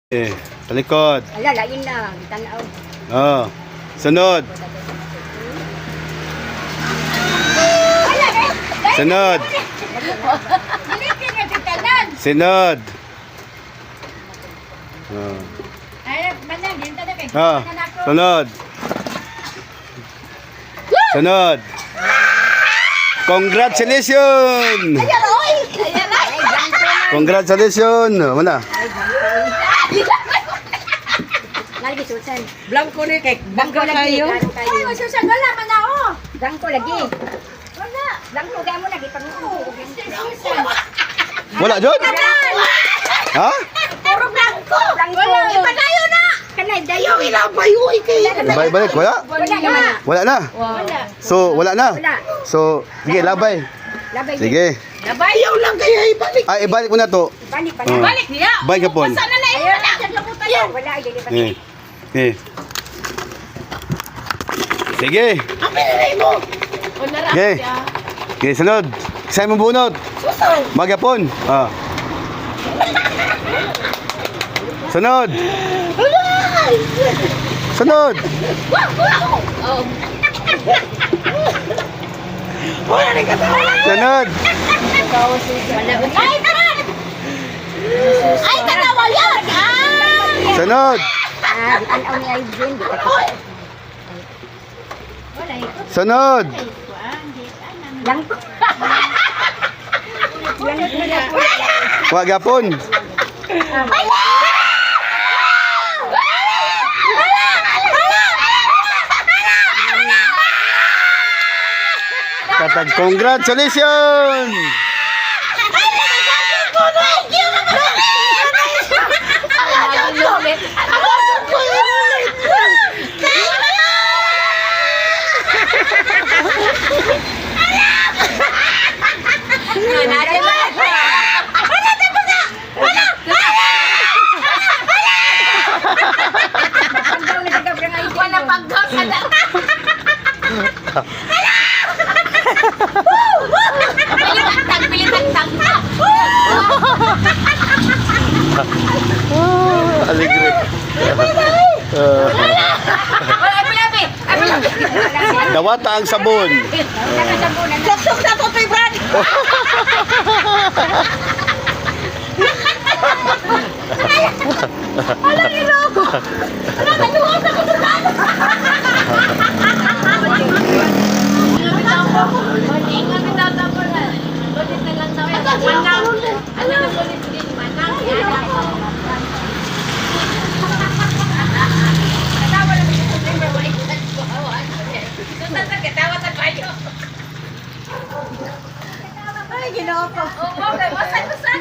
Eh, talikod. Ala, lain na. Tanaw. Oh. Sunod. Sunod. Sunod. Oh. Ah, sunod. Sunod. Congratulations! Congratulations! Wala. Lagi susan. Blanco ni kay Bangko bangko lagi. kayo. Klaro kayo. Ay, masusan, wala man na, oh. Bangko lagi. Wala. Bangko gamo lagi pang. Susan. Wala, Jod? Ha? Puro blanco. Blanco. Wala. Ipadayo na. Kanay dayo. Balik, balik. Wala? Wala naman. Wala na. Wala. So, wala na. Wala. So, sige, labay. Labay. Sige. Ayaw lang kaya ibalik. Ay, ibalik mo na to. Balik pa Oh. na. Balik niya. Balik ka pon. Basta na na imo na. Wala ay dili pa. Eh. Eh. Sige. Okay. Okay, sunod. Isa mo bunot. Magyapon. Ah. Sunod. Sunod. Sunod. Ay, tara. Ay, tara, wala. Ah. Sunod. Ah, tanaw ni Aiden. Di ka. Sunod. Bangko. Bangko na po. Wag yapon. Katag congratulations! Pagdaw na sa gabrang Aiden. Wala paggaw sa na. Pilit ang tag, pilit ang tag. Ah, alegre. Ah, Wala, ay, ay, pilabi. Dawata ang sabon. Suksok na to, Toy Brad. Ay, ginoo ko. Oo, okay. Basta, basta.